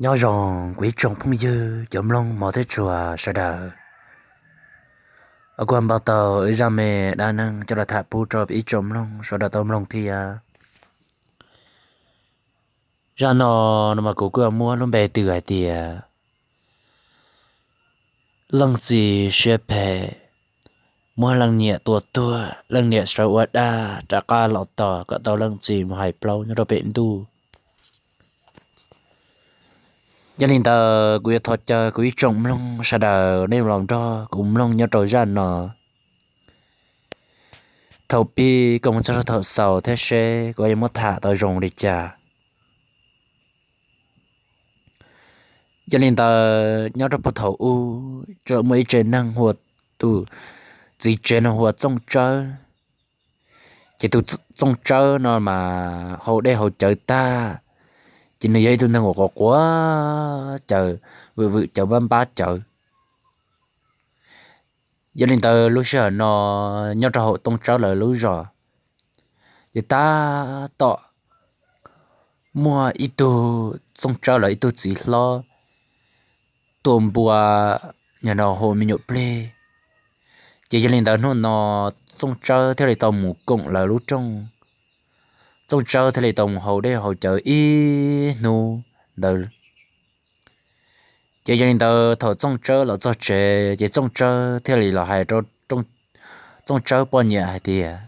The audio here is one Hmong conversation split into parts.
Nyob zoo kuv ib tsoom phooj ywg cov mloog mos thiab tshua sawv daws. Kuv ho npaj tau ib zaj me dab neeg coj los tham pub rau ib tsoom mloog sawv daws tau mloog thiab. Zaj no, no mas kuv kuj muab lub npe tws hais tias leej txiv siab phem muab leej niam tua tuag, leej niam sawv ua dab rov qab los tos kom tau leej txiv mus hais plaub nyob rau pem ntuj. Yog li ntawd kuv yuav thov caw kuv ib tsoom mloog sawv daws nej los nrog kuv mloog nyob rau zaj no thaum pib kom mus txog rau thaum xaus thiab seb kuv yuav muab tham tau zoo li cas. Yog li ntawd nyob rau puag thaum ub txawm muaj ib tsev neeg hu ua, tus txiv tsev no hu ua Txooj Tsawb. Ces tus Txooj Tsawb no mas haus dej haus cawv tag, ces nws yog ib tug neeg uas quav quav cawv, vwm vwm cawv, npab npab cawv. Yog li ntawd lub sij hawm no nyob rau hauv Txooj Tsawb lawv lub zos, ces tab tom muaj ib tug Txooj Tsawb lawv ib tug txiv hlob tua npua, nim no hu me nyuam plig. Ces yog li ntawd hnub no Txooj Tsawb thiaj li tau mus koom lawv lub rooj. Txooj Tsawb thiaj li tau mus haus dej haus cawv ib hnub ntawd. Ces yog li ntawd thaum Txooj Tsawb los txog tsev ces Txooj Tsawb thiaj li los hais rau Txooj Tsawb poj niam hais tias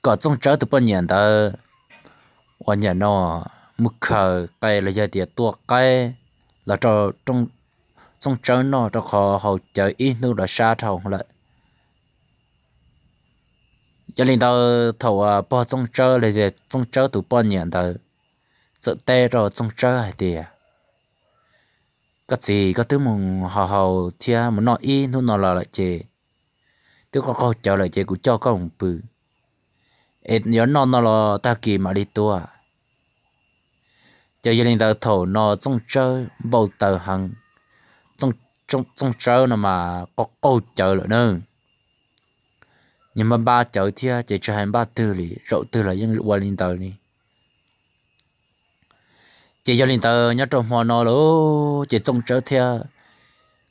kom Txooj Tsawb tus poj niam ntawd uas nim no mus khaws qe los yog tias tua qaib los rau Txooj Tsawb noj, rau qhov haus cawv ib hnub los sab dhau lawm. Yog li ntawd thaum uas pog Txooj Tsawb los yog Txooj Tsawb tus poj niam ntawd txawm teb rau Txooj Tsawb hais tias, koj txiv, koj twb mus haus haus thiab mus noj ib hnub no los lawm ces twb qaug qaug cawv lawm ces kuv coj koj mus pw, es yuav noj no los tag kis mam li tuaj. Ces yog li ntawd thaum no Txooj Tsawb npau taws heev, Txooj Tsawb no mas qaug qaug cawv lawm na, nws npab npab cawv thiab ces tsis hais npaj twg li, zaum twg los yeej ua li ntawd li. Ces yog li ntawd nyob rau hmo no lawm ces Txooj Tsawb thiab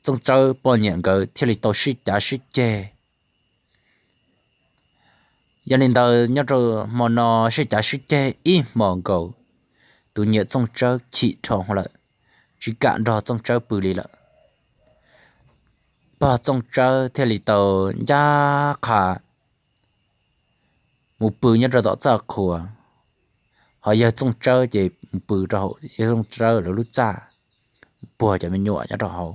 Txooj Tsawb poj niam nkawd thiaj li tau sib cav sib ceg. Yog li ntawd nyob rau hmo no sib cav sib ceg ib hmos nkaus, tus niam Txooj Tsawb chim dhau lawm, tsis kam nrog Txooj Tsawb pw li lawm. Pog Txooj Tsawb thiaj li tau ncaj qha mus pw nyob rau tom txaj qhua, ho yawg Txooj Tsawb ces mus pw rau hauv yawg Txooj Tsawb lawv lub txaj, puag cov me nyuam nyob rau hauv.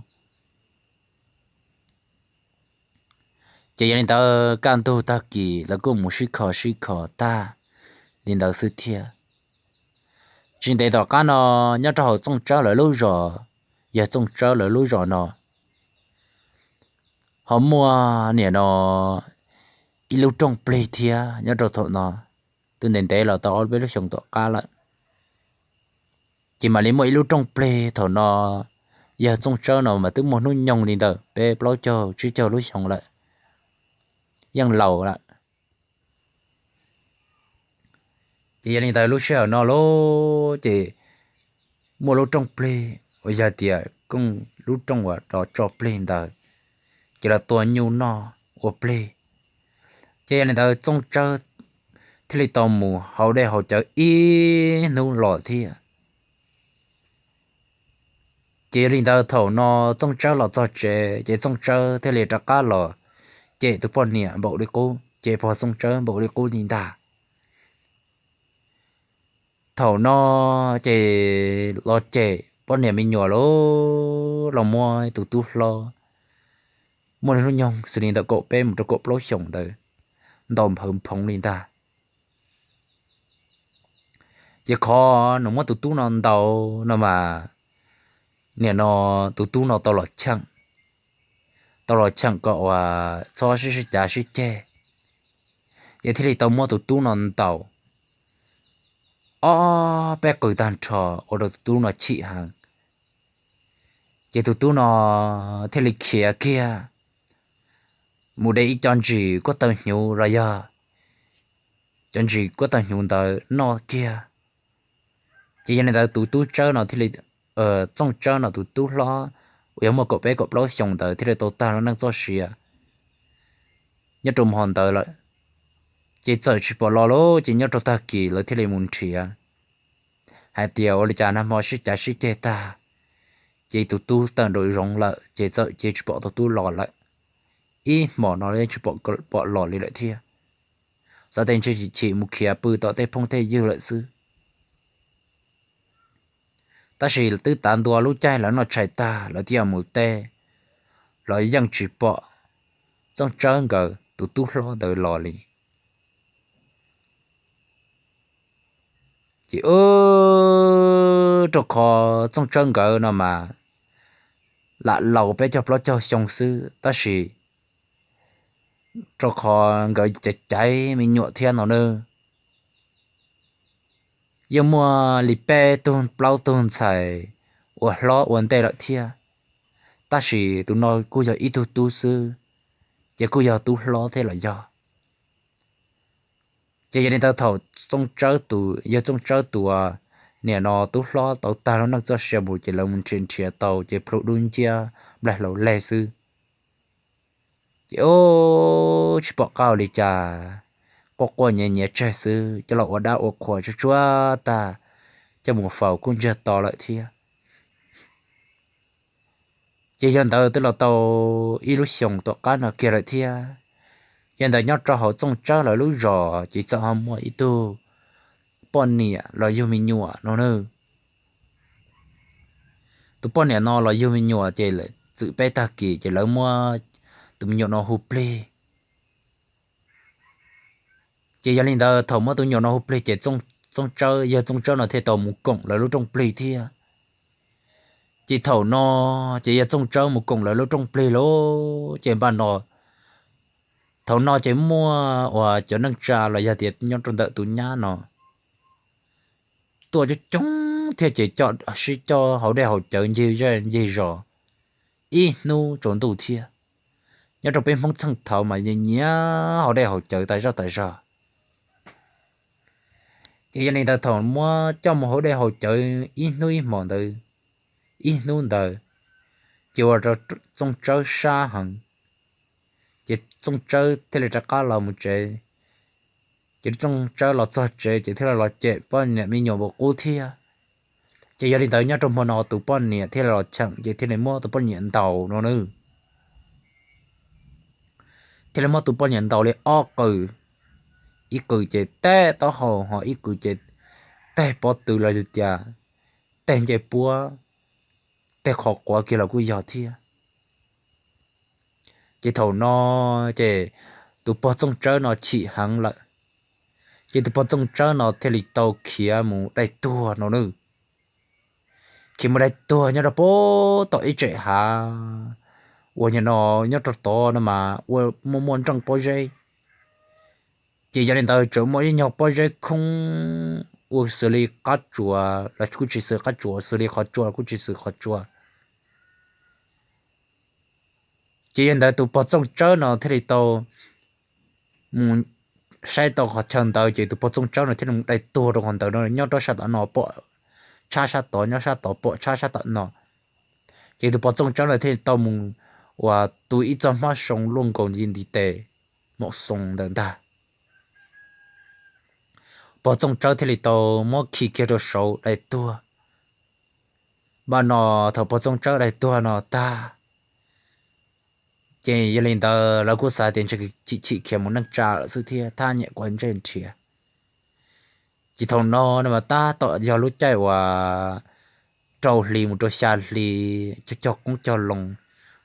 Ces yog li ntawd kaj ntug tag kis lawv kuj mus sib kho sib kho tag li ntawd xwb thiab. Tsis ntev tom qab no nyob rau hauv Txooj Tsawb lawv lub zos, yawg Txooj Tsawb lawv lub zos no ho muaj nim no ib lub rooj plig thiab nyob rau thaum no, twb ntev ntev los tau ob peb lub xyoos tom qab lawm. Ces mam li muaj ib lub rooj plig thaum no, yawg Txooj Tsawb no mas twb muaj hnub nyoog li ntawm peb plaub caug tsib caug lub xyoos lawm, yeej laus lawm. Ces yog li ntawd lub sij hawm no lawm ces muaj lub rooj plig uas yog tias kooj lub rooj uas rov tso plig ntawd, ces los tua nyuj noj ua plig. Ces yog li ntawd Txooj Tsawb thiaj li tau mus haus dej haus cawv ib hnub los thiab. Ces yog li ntawd thaum no Txooj Tsawb los txog tsev ces Txooj Tsawb thiaj li rov qab los cem tus poj niam npaum li qub, cem pog Txooj Tsawb npaum li qub li ntag. Thaum no ces los cem poj niam me nyuam lawm, los muab tus tub hlob muaj hnub nyoog xws li ntawm kaum peb mus rau kaum plaub xyoos ntawd ntaus nphawv nphoov li ntag. Ces qhov nws muab tus tub no ntaus no mas, nim no tus tub no tau los cheem, tau los cheem kom uas txhob sib sib cav sib ceg, ces thiaj li tau muab tus tub no ntaus ob peb qws tag nrho ua rau tus tub no chim heev. Ces tus tub no thiaj li khiav kiag mus de ib co ntsis kuab taw hnyuv los yog cov ntsis kuab taw hnyuv ntawd noj kiag. Ces yog li ntawd tus tub Tsawb no thiaj li, Txooj Tsawb no tus tub hlob uas yog muaj kaum peb kaum plaub xyoos ntawd thiaj li tau tag lub neej txoj sia nyob rau hmo ntawd lawm. Ces txawm tsis pom los lawm ces nyob rau tag kis lawv thiaj li mus nrhiav hais tias ua li cas nag hmo sib cav sib ceg tag, ces tus tub tawm nraum zoov lawm ces txawm ces tsis pom tus tub los lawm. Ib hmos no yeej tsis pom los li lawm thiab. Xav tias ntshe chim mus khiav pw tom tej phooj tej ywg lawm xwb. Tab sis twb tav ntua lub caij lawv noj tshais tag lawv twb yuav mus teb los yeej tsis pom Txooj Tsawb nkawd tus tub hlob ntawd los li. Ces rau qhov Txooj Tsawb nkawd no mas lam laus peb caug plaub caug xyoo xwb tab sis rau qhov nkawd caiv caiv me nyuam thiab no nawb, yeej muaj li peb tug plaub tug ntxhais uas hlob ua ntej lawm thiab, tab sis tus no kuj yog ib tug tub xwb, ces kuj yog tub hlob thiab los yog. Ces yog li ntawd thaum Txooj Tsawb tus, yog Txooj Tsawb tus niam no tub hlob tau tag lub neej txoj sia mus ces lawv mus nrhiav nrhiav tau ces plhu dub nciab nplaig hlau leg xwb. Ces tsis pom qab ua li cas, quaj quaj nyiav nyiav tseg xwb, coj los ua dab ua qhua tsuag tsuag tag, coj mus faus kuj ntsiag to lawm thiab. Ces yog ntawd twb los tau ib lub xyoos tom qab no kiag lawm thiab. Yog ntawd nyob rau hauv Txooj Tsawb lawv lub zos ces txawm ho muaj ib tug poj niam los yug me nyuam no nawb. Tus poj niam no los yug me nyuam ces txwm peb tag kis ces lawv muab tus me nyuam no hu plig. Ces yog li ntawd thaum muab tus me nyuam no hu plig ces Txooj Tsawb, yog Txooj Tsawb no thiaj tau mus koom lawv lub rooj plig thiab. Ces thaum no ces yog Txooj Tsawb mus koom lawv lub rooj plig lawm ces npaj no, thaum no ces muaj uas cov neej tsa los yog tias nyob rau ntawm tus nyab no tuaj coob coob thiab ces sib coj haus dej haus cawv ncig zej ncig zos ib hnub tsaus ntuj thiab. Nyob rau peb Hmoob txheej thaud mas yeej nyiam haus dej haus cawv tas zog tas zog. Ces yog li ntawd thaum muab coj mus haus dej haus cawv ib hnub ib hmos ntawd, ib hnub ntawd ces ua rau Txooj Tsawb sab heev. Ces Txooj Tsawb thiaj li rov qab los mus tsev. Ces Txooj Tsawb los txog tsev ces thiaj li los cem poj niam me nyuam npaum qub thiab. Ces yog li ntawd nyob rau hmo no tus poj niam thiaj li los cheem ces thiaj li muab tus poj niam ntaus no nawb. Thiaj li muab tus poj niam ntaus li ob qws, ib qws ces teg taub hau ho ib qws ces teg pob tw los yog tias teg ncej puab, teg qhov quav kiag los kuj yog thiab. Ces thaum no ces tus pog Txooj Tsawb no chim heev lawm, ces tus pog Txooj Tsawb no thiaj li tau khiav mus dai tuag no nawb. Khiav mus dai tuag nyob rau pem tom ib tsem hav uas nyob no, nyob rau tod no mas ua muaj muaj nrooj pob zeb. Ces yog li ntawd tseem muaj ib nyuag pob zeb khoob ua xws li qab tsuas los kuj tsis xws qab tsuas, xws li qhov tsua kuj tsis xws qhov tsua. Ces yog li ntawd tus pog Txooj Tsawb no thiaj li tau mus saib tau qhov chaw ntawd ces tus pog Txooj Tsawb no thiaj li mus dai tuag rau qhov ntawd no, nyob rau sab tom no pom tshab sab tod, nyob sab tod pom tshab sab tom no. Ces tus pog Txooj Tsawb no thiaj li tau mus uas tu ib txoj hmab soo luaj nkaus li ntiv tes maum xoo ntawd ntag. Pog Txooj Tsawb thiaj li tau muab khi kiag rau saud dai tuag. Npaj no thaum pog Txooj Tsawb dai tuag no tag, ces yog li ntawd lawv kuj xav tias ntshe chim chim khiav mus neej tsa lawm xwb thiab thab nyiam kuav ntsej nrhiav. Ces thaum no no mas tab tom yog lub caij uas rau hli mus rau xya hli, cog cog qoob cog loo,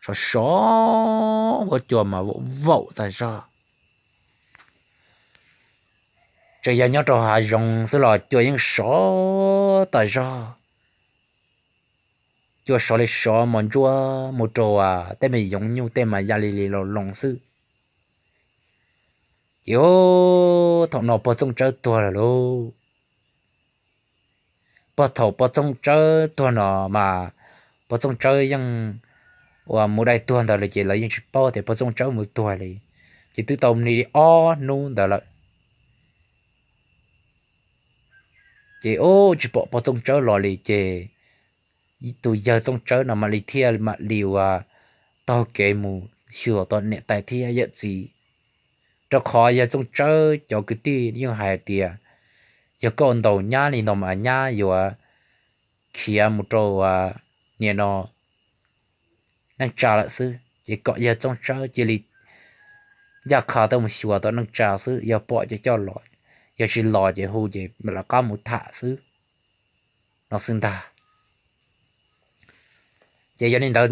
sov sov huab cua mas vaum vaum tas zog. Tseem yog nyob rau hav zoov xwb los cua yeej sov tas zog. Cua sov li sov mos ntsuab mus rau tej me yoov nyuj tej mas ya li li los loo xwb. Ces thaum no pog Txooj Tsawb tuag lawm lauj. Pog, thaum pog Txooj Tsawb tuag no mas pog Txooj Tsawb yeej uas mus dai tuag ntawd lawm ces lawv yeej tsis paub tias pog Txooj Tsawb mus tuag li. Ces twb tau li ob hnub ntawd lawm. Ces ub tsis pom pog Txooj Tsawb los li ces tus yawg Txooj Tsawb no mam li thiaj mam li uas taug kev mus xyuas tom niam tais thiab yawm txiv. Rau qhov yawg Txooj Tsawb cov kwv tij yeej hais tias yog koj ntaus nyab li no mas nyab yuav khiav mus rau nim no neej tsa lawm xwb, ces kom yawg Txooj Tsawb cia li ncaj qha tuaj mus xyuas tom neej tsa xwb, yog pom ces coj los, yog tsis los ces hu ces lawv qab mus tham xwb no xwb ntag. Ces yog li ntawd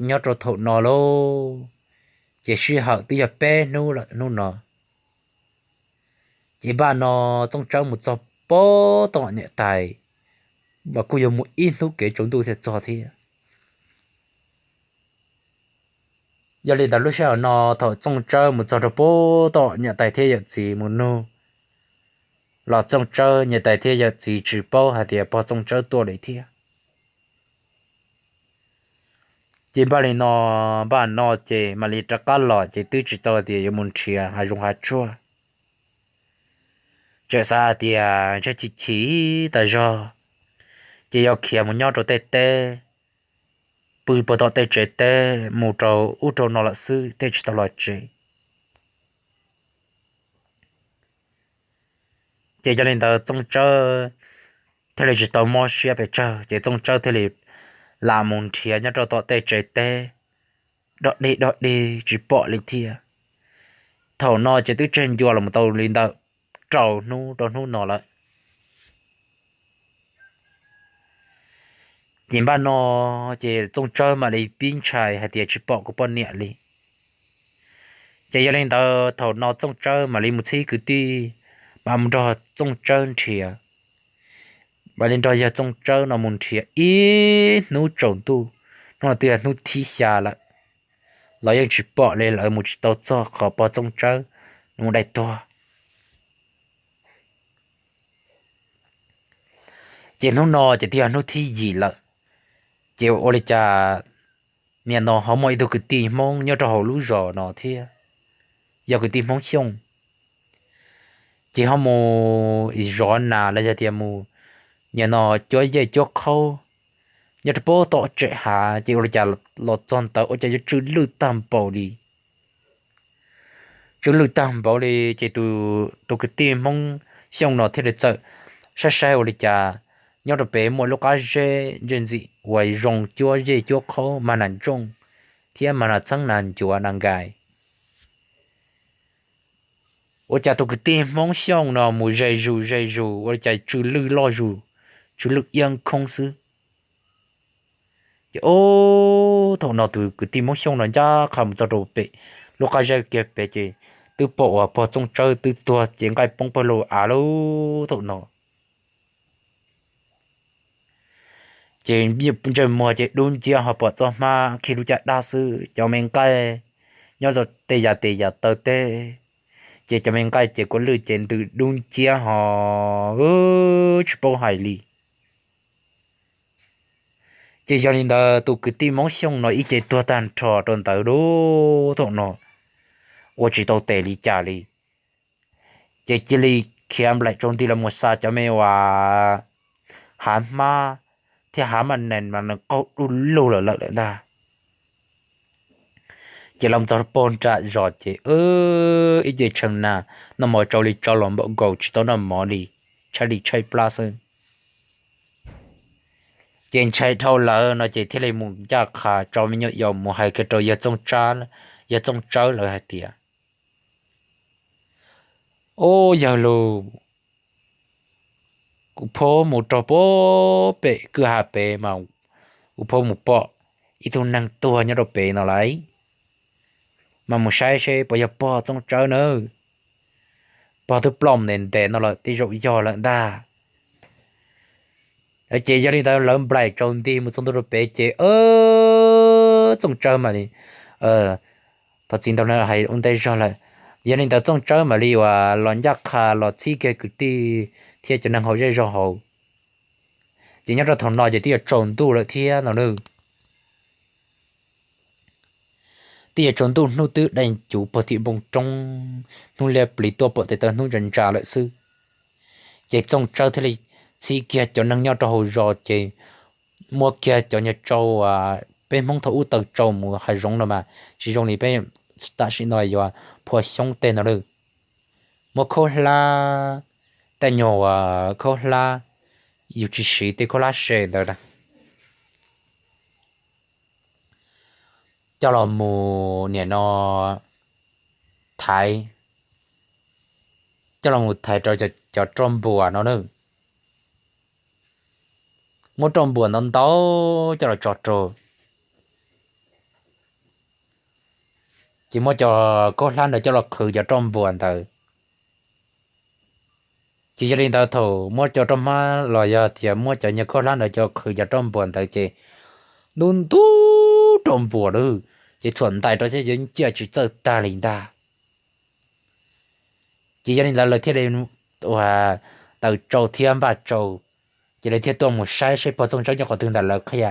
nyob rau thaum no lauj, ces sij hawm twb yog peb hnub lawm hnub no, ces npaj no Txooj Tsawb mus txog pem tom niam tais mas kuj yuav mus ib hnub kev tsaus ntuj thiaj txog thiab. Yog li ntawd lub sij hawm no thaum Txooj Tsawb mus txog rau pem tom niam tais thiab yawm txiv mus nug los Txooj Tsawb niam tais thiab yawm txiv tsis paub hais tias pog Txooj Tsawb tuaj li thiab. Ces npaj li no, npaj no ces mam li rov qab los ces twb tsis tau tias yuav mus nrhiav hav zoov hav tsuag. Tseem xav hais tias ntshe chim chim tas zog, ces yog khiav mus nyob rau tej teb, pw puag tom tej tsev teb mus rau ub rau no lawm xwb thiaj tsis tau los tsev. Ces yog li ntawd Txooj Tsawb thiaj li tsis tau mob siab pes tsawg, ces Txooj Tsawb thiaj li lam mus nrhiav nyob rau tom tej tsev teb, dog dig dog dig tsis pom li thiab. Thaum no ces twb tseg ncua los tau li ntawm rau hnub rau hnub no lawm. Ces npaj no ces Txooj Tsawb mam li pib ntshai hais tias tsis pom kuv poj niam li. Ces yog li ntawd thaum no Txooj Tsawb mam li mus txhib kwv tij, mam mus nrog Txooj Tsawb nrhiav, mam li nrog yawg Txooj Tsawb no mus nrhiav ib hnub tsaus ntuj, hnub no twb yog hnub thib xya lawm, los yeej tsis pom li, lawv mus tsis tau txog qhov pog Txooj Tsawb mus dai tuag. Ces hnub no ces twb yog hnub thib yim lawm, ces ua li cas nim no ho muaj ib tug kwv tij Hmoob nyob rau hauv lub zos no thiab, yog kwv tij Hmoob Xyooj, ces ho mus zov nas los yog tias mus nim no cuab yej cuab qhaub nyob rau pem tom tsem hav, ces ua li cas los txog ntawd ua cas yuav tsw lwj tag npaum li. Tsw lwj tag npaum li ces tus kwv tij Hmoob Xyooj no thiaj li txawm saib saib ua li cas nyob rau pem muaj lub qab zeb ntse ntxim uas zoo cuab yej cuab qhaub, mag nas ntsooj thiab mag nas txheeb, nas ncuav nas nkais. Ua cas tus kwv tij Hmoob Xyooj no mus ze zus ze zus ua li cas tsw lwj loj zus, tsw lwj iab khoob xwb. Ces ub thaum no tus kwv tij Hmoob Xyooj no ncaj qha mus txog rau pem lub qab zeb kiag pem ces twb pom uas pog Txooj Tsawb twb tuag ces nqaij poob pawg lug av lub thaum no. Ces ntsej muag ces dub nciab ho pom txoj hmab khi lub caj dab xwb, cov me nqaij nyob rau tej yam tes yam taw teb, ces cov me nqaij ces kua lwj ces ntws dub nciab ho tsis paub hais li. Ces yog li ntawd tus kwv tij Hmoob Xyooj no ib ce tuag tag nrho rau ntawd lub thaum no, ua tsis tau tes li cas li. Ces cia li khiav nplaim tsaus nti los mus xa cov me uas hav hmab thiab hav maj nees mas nws qaug du lug lawm lawm lawm ntag. Ces los txog pem nram zos ces ib ce tshee na, noj mov tsau li tsau los npaum nkaus tsis tau noj mov li, tshaib li tshaib plab xwb. Ces ntshai dhau lawm no ces thiaj li mus ncaj qha tso me nyuam yaus mus hais kiag rau yawg Txooj Tsawb lawv hais tias, Ub yawg lus, kuv phob mus rau pem kwj ha pem mas kuv phob mus pom ib tug neeg tuag nyob rau pem no lawm, mas mus saib seb puas yog pog Txooj Tsawb nawb. Pog twb ploj ntev ntev no lawm, tej zaum yog lawm ntag. Ces yog li ntawd lawv nplaim tsaus nti mus txog ntua rau pem ces Txooj Tsawb mam li, thov txim ntau hais ua ntej zog lawm. Yog li ntawd Txooj Tsawb mam li uas los ncaj qha los txhib kiag kwv tij thiab cov neeg hauv zej zog hauv. Ces nyob rau thaum no ces twb yuav tsaus ntuj lawm thiab no na. Twb yuav tsaus ntuj, hnub twb dai cuv puag tim npoo roob, hnub liab pliv tuaj pom tes taw hnub ntsa ntsa lawm xwb. Ces Txooj Tsawb thiaj li txhij kiag cov neeg nyob rau hauv zos ces muab kiag cov nyuag tsau, peb Hmoob thaum ub taws tsau mus hav zoov no mas tsis zoo li peb tam sim no yuav phua xyoob tej no lawm. Muab khaub hlab, tej nyuag khaub hlab yus tsis siv tej khaub hlab se ntawd coj los mus niam no thaiv, coj los mus thaiv rau cov roj npuas no na. Muab roj npuas ntau ntau coj los tso rau, ces muab cov khaub hlab ntawd coj los qhwv cov roj npuas ntawd. Ces yog li ntawd thaum muab cov roj hmab los yog tias muab cov nyuag khaub hlab ntawd coj qhwv cov roj npuas ntawd ces ntub ntub roj npuas lawm, ces txhuam ntais rau xwb yeej ciaj tsis txawj tag li ntag. Ces yog li ntawd lawv thiaj li ua taws tsau thiab npaj tsau, ces lawv thiaj tuaj mus saib seb pog Txooj Tsawb nyob qhov twg ntawm lawv qhia.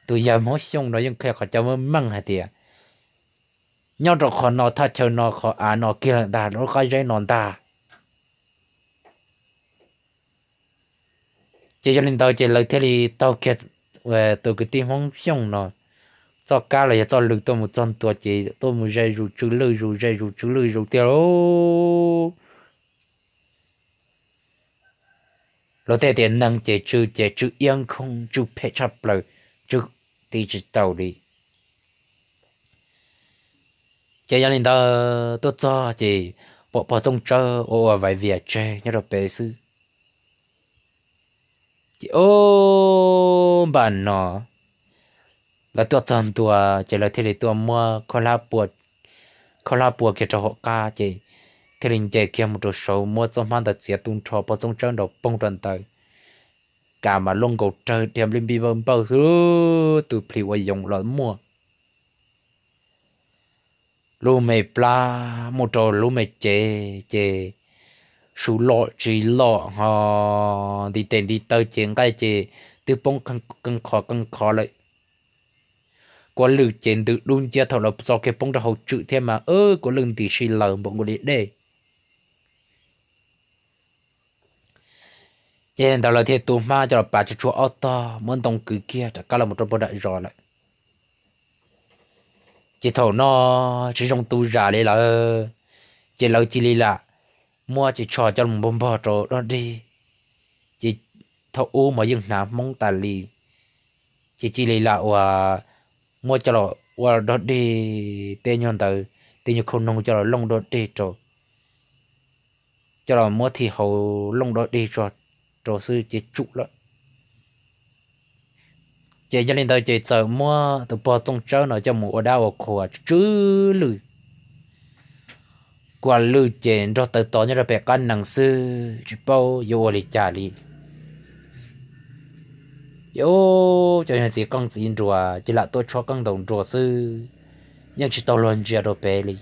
Tus yawg Hmoob Xyooj no yeej qhia qhov cov meej meej hais tias nyob rau qhov no thaj chaw no qhov av no kiag lawm ntag, lub qab zeb no ntag. Ces yog li ntawd ces lawv thiaj li taug kiag tus kwv tij Hmoob Xyooj no txoj kab los yog txoj lw tuaj mus txog ntua ces tuaj mus ze zus tsw lwj zus ze zus tsw lwj zus tiag lauj. Luag tej tias neeg ces tsw ces tsw iab nkhooj tsw phem tshaj plaws, tsw ti tsis taus li. Ces yog li ntawd tuaj txog ces pom pog Txooj Tsawb ua ua vaiv vias tseg nyob rau pem xwb. Ces ub npaj no lawv tuaj txog ntua ces lawv thiaj li tuaj muab khaub hlab pua kiag rau hauv qab ces thiaj li nce kiag mus rau saud muab txoj hmab ntawd txiav tu nrho pog Txooj Tsawb nrov poog rau ntawd, kam mas luaj nkaus rawg dhia nplij npij npawj npawj xwb, tus plhis ua yoov los muaj. Lub me plab mus rau lub me cev ces su loj tsis loj ho nti tes nti taw ces nqaij ces twb poob qee qhov qee qhov lawm. Kua lwj ces ntws dub nciab thaum lawv txo kiag poob rau hauv tswm thiab mas kua lwj nti si lawm npaum nkaus li dej. Ces ntawd lawv thiaj tu hmab coj los pav tsuag tsuag ob tog muab ntoo kwv kiag rov qab los mus rau puag nram zos lawm. Ces thaum no tsis zoo tu zam li lawm, ces lawv cia li lam muab ris tsho coj los npog npog rau dog dig. Ces thaum ub mas yeej hnav Hmoob tas li, ces cia li lam uas muab coj los ua dog dig tej nyuag ntawd, tej nyuag khau noog coj los looj dog dig rau, coj los muab thim hauv looj dog dig rau xwb ces tsum lawm. Ces yog li ntawd ces txawm muab tus pog Txooj Tsawb no coj mus ua dab ua qhua tsw lwj. Kua lwj ces nrog taw tod nyob rau pem qab nees xwb tsis paub yuav ua li cas li. Ces cov yog txiv qeej txiv nruas ces lam tuaj tshuab qeej ntaus nruas xwb, yeej tsis tau luag ntsia rau pem li.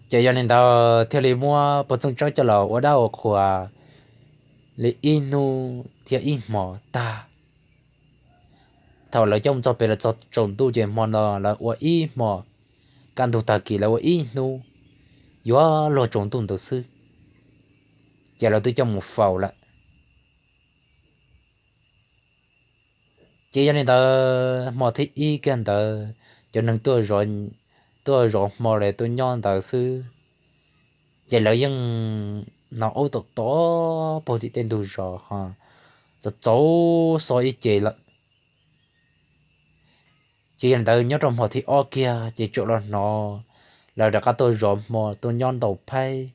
Ces yog li ntawd thiaj li muab pog Txooj Tsawb coj los ua dab ua qhua li ib hnub thiab ib hmo tag. Thaum lawv coj mus txog pem lawv txog tsaus ntuj ces hmo no lawv ua ib hmo, kaj ntug tag kis lawv ua ib hnub, yuav luag tsaus ntuj ntawd xwb, ces lawv twb coj mus faus lawm. Ces yog li ntawd hmo thib ib kiag ntawd cov neeg tuaj zov hmo los tuaj nyob ntawd xwb, ces lawv yeej hnov aub tom tom puag tim tej ntug zos ho txaus txaus xo ib ce lawm. Ces yog li ntawd nyob rau hmo thib ob kiag ces txawm los hnov lawv rov qab tuaj zov hmo tuaj nyob ntaus phaib,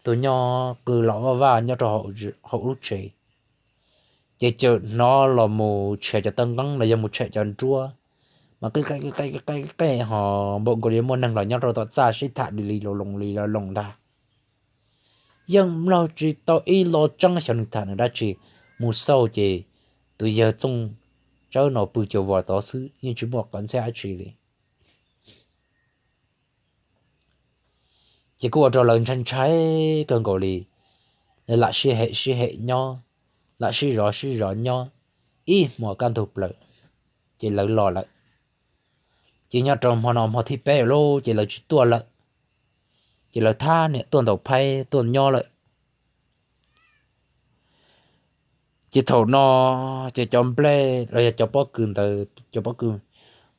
tuaj nyob qw los vaj vaj nyob rau hauv lub tsev. Ces txawm hnov los mus tshem cov taw nqeeb los yog mus tshem cov nruab, mas qi qi qi qi ho npaum nkaus li muaj neeg los nyob rau tom txaj sib tham li li loos loos li loos loos ntag. Yeej mloog tsis tau ib lo tseeb xyov nws tham nws dab tsi. Mus xauj ces tus yawg Txooj Tsawb no pw cuag vos tod xwb yeej tsis muaj qhov ntxhiab dab tsi li. Ces kuj ua rau lawv ntshai ntshai kawg nkaus li, lam sib hem sib hem nyob, lam sib zov sib zov nyob ib hmo kaj ntug plaws, ces lawv los lawm. Ces nyob rau hmo no hmo thib peb lawm ces lawv tsis tuaj lawm, ces lawv thab niam tuaj ntaus phaib tuaj nyob lawm. Ces thaum no ces cov nplej los yog cov pob kws ntawd, cov pob kws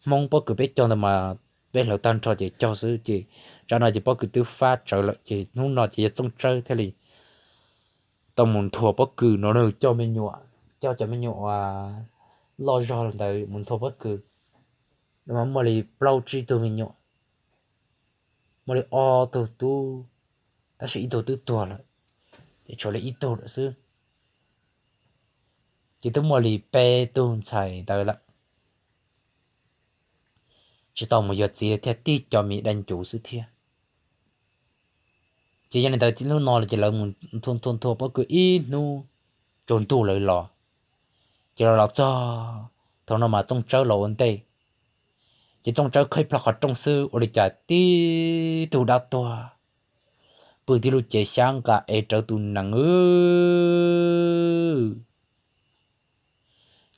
Hmoob pob kws peb cog ntawd mas peb hlawv tag nrho ces cog xwb ces tsam no ces pob kws twb fab tsawv lawm ces hnub no ces yawg Txooj Tsawb thiaj li tau mus nthuav pob kws no nws coj me nyuam, coj cov me nyuam uas loj zog ntawd mus nthuav pob kws. Muaj li plaub tsib tug me nyuam, muaj li ob tug tub, tab sis ib tug twb tuag lawm, ces tshuav li ib tug lawm xwb. Ces twb muaj li peb tug ntxhais ntawd lawm, tsis tau mus yuav txiv thiab, tib cov me dab ncuv xwb thiab. Ces yog li ntawd hnub no ces lawv mus nthua nthua nthua pob kws ib hnub tsaus ntuj lawv los, ces los los txog thaum no mas Txooj Tsawb los ua ntej. Ces Txooj Tsawb khob plho qhov rooj xwb ua li cas tib tug dab tuag pw tib lub cev xyab nqa ev rawv tus nees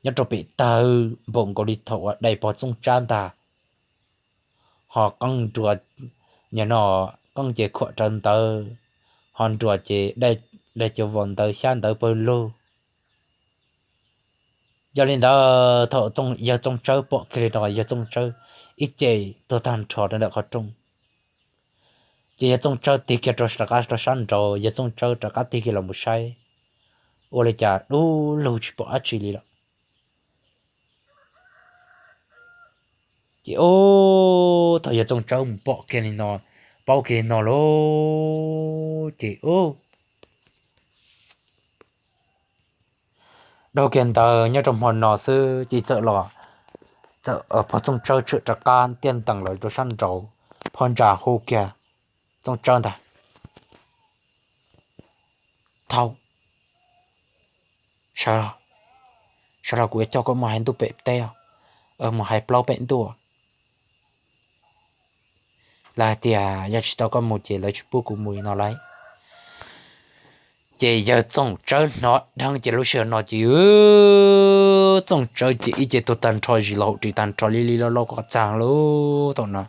nyob rau pem tawg npaum nkaus li thaum uas dai pog Txooj Tsawb ntag. Ho qeej nruas, no qeej ces khuam rawv ntawd, ho nruas ces dai cov vos ntawd xyab ntawd pawg lug. Yog li ntawd thaum yawg Txooj Tsawb pom kiag li no yawg Txooj Tsawb ib ce tuag tag nrho rau ntawm qhov rooj. Ces yawg Txooj Tsawb tig kiag rov qab rau sab nraud, yawg Txooj Tsawb rov qab tig kiag los mus saib, ua li cas dub lug tsis pom dab tsi li lawm. Ces ub, thaum yawg Txooj Tsawb mus pom kiag li no, paub kiag li no lauj, ces ub, dhau kiag ntawd nyob rau hmo no xwb ces txawm los, txawm pog Txooj Tsawb tshwm rov qab tiaj ntees los rau sab nraud, pog ntsa hu kiag Txooj Tsawb ntag, Thaum, sawv los, sawv los kuv yuav coj koj mus hais ntuj pem teb, mus hais plaub pem ntuj. Lawv hais tias yog tsis tau koj mus ces lawv tsis pub kuv mus no lauj. Ces yawg Txooj Tsawb hnov dheev ces lub sij hawm no ces Txooj Tsawb ces ib ce tuag tag nrho, zis los hauv ris tag nrho li li loj loj kom txaag lub thaum no.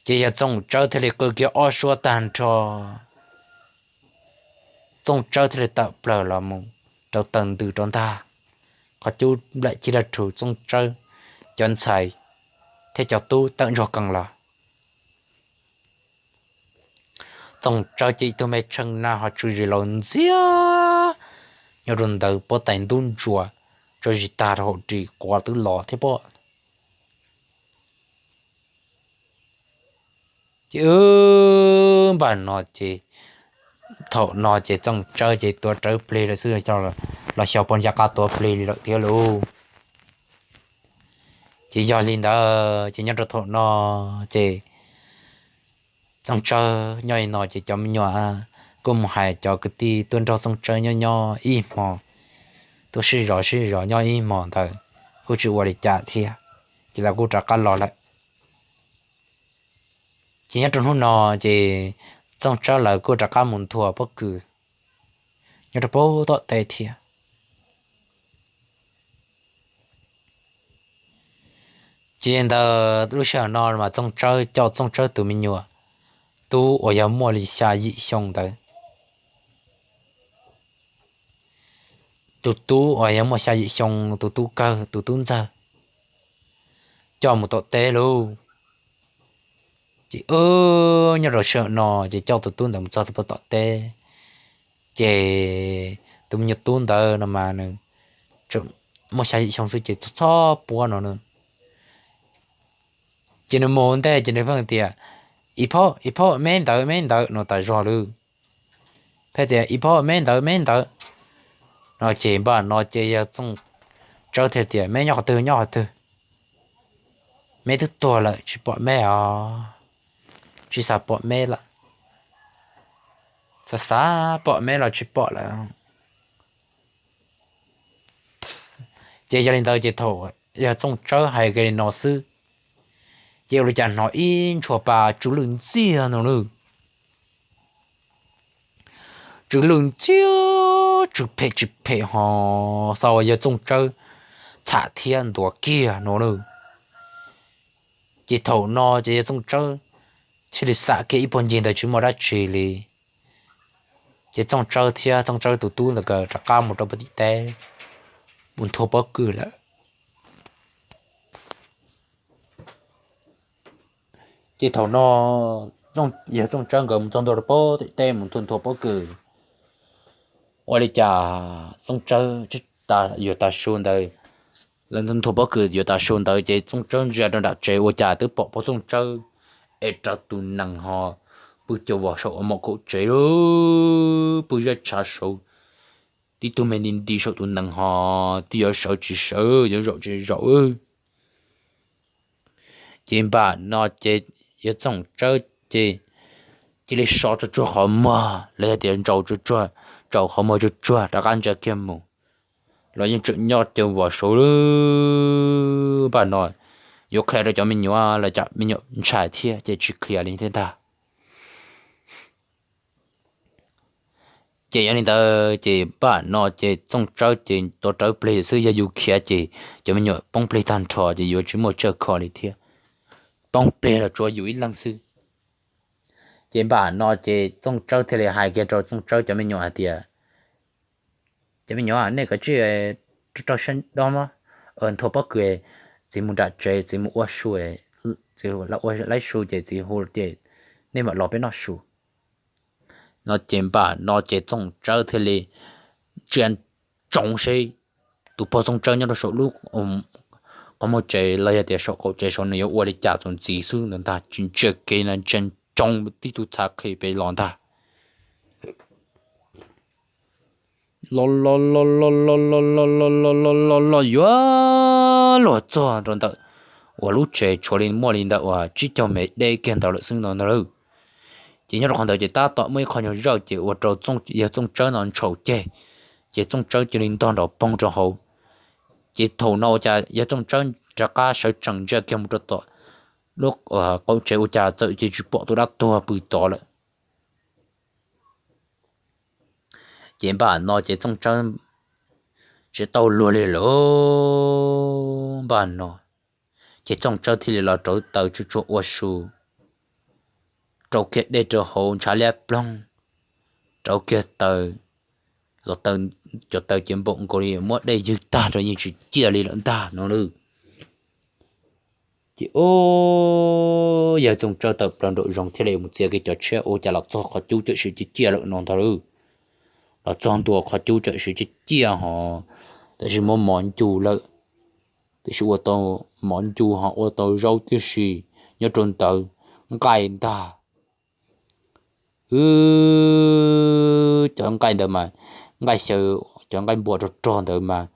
Ces yawg Txooj Tsawb thiaj li qw kiag ob suab tag nrho, Txooj Tsawb thiaj li tawm plaws los mus rau taws ntws rau ntag. Qhov cub nplaim cig daj rhuv, Txooj Tsawb cov ntxhais thiab cov tub tawm ntsuag qees los. Txooj Tsawb ces ib tug me tsheej nag ho tsw zis laus ntxiag nyob rau ntawd, pob tais ntub ntsuas, tsw zis tag rau hauv ris, quav twb los thiab pob. Ces wb npaj no ces, thaum no ces Txooj Tsawb ces tuav rawv plig lawm xwb, los xyov puas nco qab tuav plig li lawm thiab lauj. Ces yog li ntawd ces nyob rau thaum no ces Txooj Tsawb nyob li no ces cov me nyuam kuj mus hais cov kwv tij tuaj nrog Txooj Tsawb nyob nyob ib hmo, tuaj sib zov sib zov nyob ib hmo ntawd kuj tsis ua li cas thiab, ces lawv kuj rov qab los lawm. Ces nyob rau hnub no ces Txooj Tsawb lawv kuj rov qab mus nthua pob kws nyob rau pem tom teb thiab. Ces ntawd lub sij hawm no mas Txooj Tsawb coj Txooj Tsawb tus me nyuam tub uas yog muaj li xya yim xyoo ntawd, tus tub uas yog muaj xya yim xyoo, tus tub kawg, tus tub ntxawg, coj mus tom teb lauj. Ces wb nyob rau sij hawm no ces coj tus tub ntawd mus txog tom teb, ces tus me nyuam tub ntawd no mas nws muaj xya yim xyoo xwb ces txhob puab no na. Ces nws mus ua ntej ces nws pheej tias, Ib phauj, ib phauj, me ntawd, me ntawd no tas zog lawm. Pheej tias, Ib phauj, me ntawd, me ntawd no ces npaj no ces yawg Txooj Tsawb thiaj tias, Me nyob qhov twg, nyob qhov twg? Me twb tuag lawm, tsis pom me os, tsis xav pom me lawm, xav xav pom me los tsis pom lawm. Ces yog li ntawd ces thaum yawg Txooj Tsawb hais kiag li no xwb, ces ua li cas hnov ib ntshua pa tsw lwj ntxiag no na. Tsw lwj ntxiag, tsw phem tsis phem ho xav ua yawg Txooj Tsawb txham thiab ntuav kiag no na. Ces thaum no ces yawg Txooj Tsawb thiaj li xam kiag ib puag ncig ntawd tsis muaj dab tsi li, Ces Txooj Tsawb thiab Txooj Tsawb tus tub ntawd nkawd rov qab mus rau pem tim teb, mus nthua pob kws lawm. Ces thaum no yawg Txooj Tsawb nkawd mus txog ntua rau pem tim teb mus nthua nthua pob kws, ua li cas Txooj Tsawb yuav tav su ntawd, lawv nthua pob kws yuav tav su ntawd ces Txooj Tsawb ntsia rau nram tsev ua cas twb pom pog Txooj Tsawb es rawv tus nees ho pw cuag vos saum mom kaum tsev lawm, pw zaj tshav saud, tib tug me nti nti saum tus nees ho twb yuav sawv tsis sawv yuav zaum tsis zaum. Ces npaj no ces yawg Txooj Tsawb ces cia li so tsuag tsuag qhov muag los yog tias ntsaus tsuag tsuag, ntsaus qhov muag tsuag tsuag rov qab ntsia kiag mus, los yeej tseem nyob cuag vos saud lawm. Npaj no yuav qhia rau cov me nyuam los cov me nyuam ntshai thiab ces tsis qhia li thiab ntag. Ces yog li ntawd ces npaj no ces Txooj Tsawb ces tuav rawv plig xwb, yog yus khiav ces cov me nyuam poob plig tag nrho ces yuav tsis muaj tsiaj kho li thiab, poob plig los tsuas yus ib leeg xwb. Ces npaj no ces Txooj Tsawb thiaj li hais kiag rau Txooj Tsawb cov me nyuam hais tias, cov me nyuam, nej kav tsij rau siab dob mog, nthua pob kws, txiv mus nram tsev, txiv mus ua su, txiv ua laib su ces txiv hu tias nej mam los peb noj su. No ces npaj no ces Txooj Tsawb thiaj li ntsia ntsoov seb tus pog Txooj Tsawb nyob rau saum lub qhov muag tsev los yog tias saum qaum tsev saud nws yuav ua li cas txuas ntxiv xwb ntag, tsis ntsia kev no, ntsia ntsoov tib tug txhav qhi pem los ntag. Los los los los los los los los los los los los yuav luag txog rau ntawm uas lub tsev tshuav li muaj li ntawm uas tsib caug mev deb kiag ntawd lawm xwb ntag ntag lauj. Ces nyob rau qhov ntawd ces tab tom muaj ib qho nyuag zawj ces ua rau yawg Txooj Tsawb no ntshaus ceg, ces Txooj Tsawb cia li ntog nrov poog rau hauv. Ces thaum no ua cas yawg Txooj Tsawb rov qab sawv tsees ntsia kiag mus rau tom lub qaum tsev ua cas txawm cia tsis pom tus dab tuag pw tod lawm. Ces npaj no ces Txooj Tsawb tsis tau luag li lawm. Npaj no ces Txooj Tsawb thiaj li los rauv taws tsuag tsuag ua su, rau kiag dej rau hauv ntshav liab ploog, rauv kiag taws, los taws, cov taws ces npaum nkaus li muab dej ywg tag rau yeej tsis ciaj li lawm ntag no lauj. Ces yawg Txooj Tsawb tawm plaws nraum zoov thiaj li mus txiav kiag cov tshiab ua cas los txog qhov cub txawm siv ciaj ciaj lawm no ntag lauj. Los txog ntua qhov cub txawm siv ciaj ciaj hos, tab sis muab mov ncu lawm, tiam sis ua tau mov ncu ho ua tau zaub tib si nyob rau ntawd, nqaij ntag. Wb cov nqaij ntawd mas nqaij xyaw, cov nqaij npua rog rog ntawd mas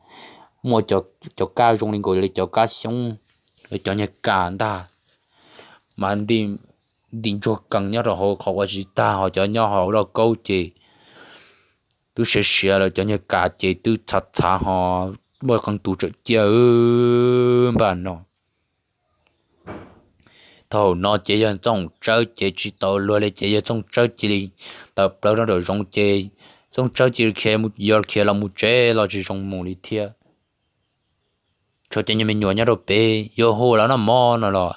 muaj cov kab zoo li nkaus li cov kab xyoob, cov nyuag kas ntag, mas nti ntsuag kees nyob rau hauv qhov ua tsis tag, ho cov nyob hauv lauj kaub ces twb siav siav lawm, cov nyuag kas ces twb txhav txhav ho muaj qee tus tseem ciaj npaj no. Thaum no ces yawg Txooj Tsawb ces tsis tau luag li ces yawg Txooj Tsawb cia li tawm plaws rau nraum zoov ces Txooj Tsawb cia li khiav, yog khiav los mus tsev los tsis zoo mus li thiab. Tshuav cov nyuag me nyuam nyob rau pem yuav hu los noj mov no los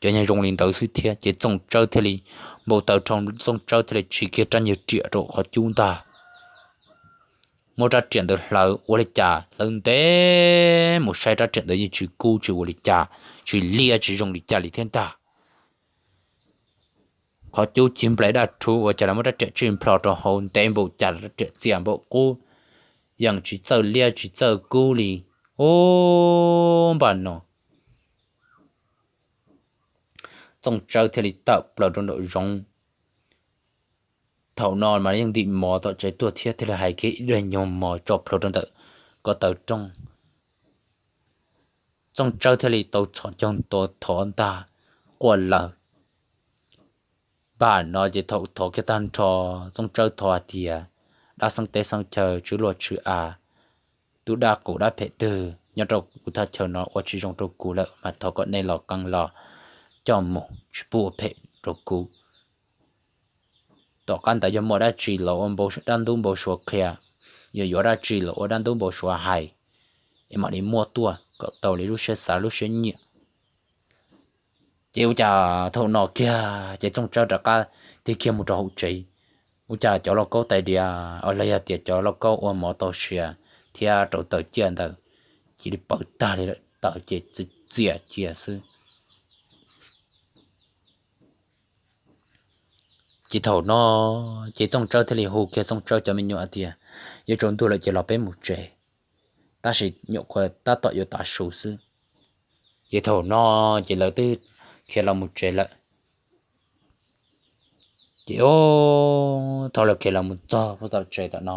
cov nyuag zoo li ntawd xwb thiab. Ces Txooj Tsawb thiaj li npau taws rhoo, Txooj Tsawb thiaj li tsim kiag rab nyuag riam rau qhov cub ntag. Muab rab riam ntawd hlawv ua li cas hlawv ntev mus saib rab riam ntawd yeej tsis kub tsis ua li cas, tsis liab tsis zoo li cas li thiab ntag. Qhov cub cig nplaim daj rhuv ua cas los muab rab riam tsij nplho rau hauv ntev npaum cas rab riam txias npaum qub, yeej tsis txawj liab tsis txawj kub li. Ub, npaj no Txooj Tsawb thiaj li tawm plaws rau nraum zoov. Thaum no mas yeej ntim mov tom tsev tuaj thiab, thiaj li hais kiag ib daig nyuag mov tso plhuav rau ntawm ko taw rooj. Txooj Tsawb thiaj li tau txhos caug tua thov ntag, quaj lawm. Npaj no ces thaum thov kiag tag nrho, Txooj Tsawb thov hais tias, dab xeeb teb xeeb chaw, tswv luaj tswv av, tus dab qus dab phem twg nyob rau kuv thaj chaw no ua tsis zoo rau kuv lawm mas thov kom nej los qee los coj mus, tsis pub ua phem rau kuv. Tom qab ntawd yog muaj dab tsi los ua dab ntub npau suav qhia, yog yuav dab tsi los ua dab ntub npau suav hais, es mam li muab tuaj kom tau li lub siab xav lub siab nyiam. Ces ua cas thaum no kiag ces Txooj Tsawb rov qab tig kiag mus rau hauv tsev, ua cas cov lauj kaub tais diav, los yog tias cov lauj kaub ua mov tau siav thiab rau taws ciaj ntawd cia li pawv tag li lawm, taws ces txias cia xwb. Ces thaum no ces Txooj Tsawb thiaj li hu kiag Txooj Tsawb cov me nyuam tias, Yuav tsaus ntuj lawm ces los peb mus tsev, tab sis nyuam qhuav tab tom yuav tav su xwb. Ces thaum no ces lawv twb khiav los mus tsev lawm. Ces thaum lawv khiav los mus txog puag tom tsev tom no,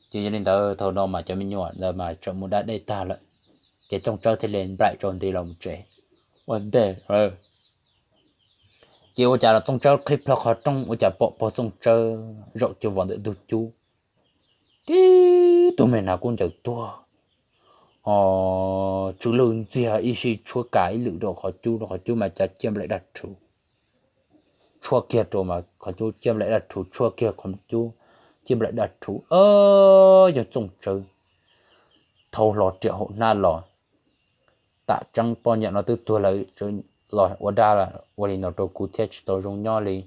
ces yog li ntawd thaum no mas cov me nyuam ntawd mas tseem mus da dej tag lawm, ces Txooj Tsawb thiaj li nplaim rau nti los mus tsev ua ntej. Ces ua cas los Txooj Tsawb qhib plho qhov rooj ua cas pom pog Txooj Tsawb zaum cuag vos ntawm ntug cub, tib tug me nas kub ncaws tuag, ho tsw lwj ntxiag ib sij tshuab kas ib lwm rau qhov cub, rau qhov cub mas cas ciaj nplaim daj rhuv, tshuab kiag rau mas qhov cub ciaj nplaim daj rhuv, tshuab kiag qhov cub ciaj nplaim daj rhuv, yog Txooj Tsawb thau hlo riam hauv hnab los. Tam tseeb poj niam no twb tuag lawm, los ua dab ua li no rau kuv thiab tsis tau zoo nyob li.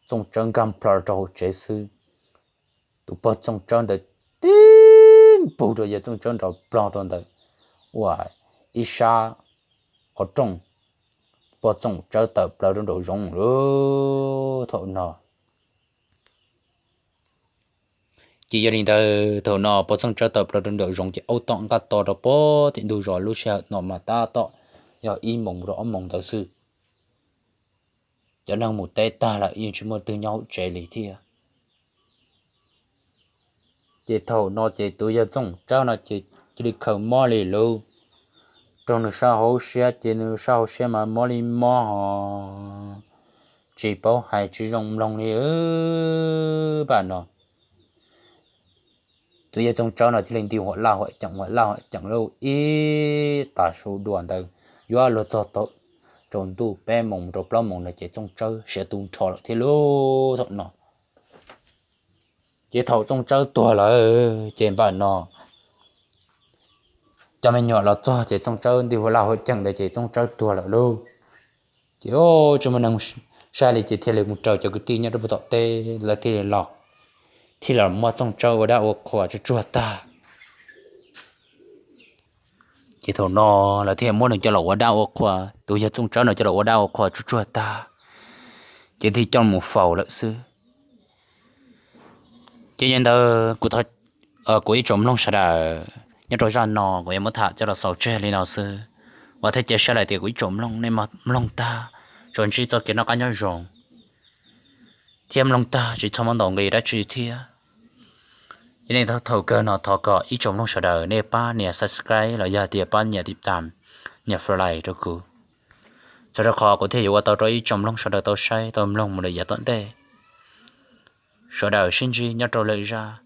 Txooj Tsawb nkag plho rau hauv tsev xwb, tus pog Txooj Tsawb ntawd tib npug rau yawg Txooj Tsawb nrov plog rau ntawm ua ib sab qhov rooj, pog Txooj Tsawb tawm plaws rau nraum zoov lawm thaum no. Ces yog li ntawd thaum no pog Txooj Tsawb tawm plaws rau nraum zoov ces aub tom nqaj to rau pem tim ntug zos. Lub sij hawm no mas tab tom yog ib moos rau ob moos ntawd xwb. Cov neeg mus teb tag lawm yeej tsis muaj twg nyob hauv tsev li thiab. Ces thaum no ces tus yawg Txooj Tsawb no ces cia li khaws mob li lawm. Raug nws sab hauv siab ces nws sab hauv siab mas mob li mob ho tsis paub hais tsis zoo mloog li pam no. Tus yawg Txooj Tsawb no thiaj li nti huam laj huam ceem huam laj huam ceem lawm ib tag su dua ntawd, yuav luag txog thaum tsaus ntuj peb moos rau plaub moos no ces Txooj Tsawb siav tu nrho lawm thiab lub thaum no. Ces thaum Txooj Tsawb tuag lawm ces npaj no cov me nyuam los txog ces Txooj Tsawb nti huam laj huam ceem ntawd ces Txooj Tsawb tuag lawm lauj. Ces tsis muaj neeg saib li ces thiaj li mus raws cov kwv tij nyob rau pem tom teb lawv thiaj li los, thiaj los muab Txooj Tsawb ua dab ua qhua tsuj tsuag tag. Ces thaum no lawv thiaj muab nws coj los ua dab ua qhua, tus yawg Txooj Tsawb no coj los ua dab ua qhua tsuj tsuag tag, ces thiaj coj mus faus lawm xwb. Ces yog li ntawd kuv ib tsoom mloog sawv daws nyob rau zaj no kuv yuav muab tham coj los xaus tseg li no xwb. Vam thiab cia siab hais tias kuv ib tsoom mloog nej mloog tag tsuas ntsib txoj kev noj qab nyob zoo thiab mloog tag tsis txhob muab ntaus nqi dab tsi thiab. Yog li ntawd thaum kawg no thov kom ib tsoom mloog sawv daws nej pab nias subscribe los yog tias pab nias tiv tam, nias follow rau kuv. Txawm rau qhov kuv thiaj yuav ua tau rau ib tsoom mloog sawv daws tau saib tau mloog mus lawm yav tom ntej. Sawv daws sib ntsib nyob rau lwm zaj.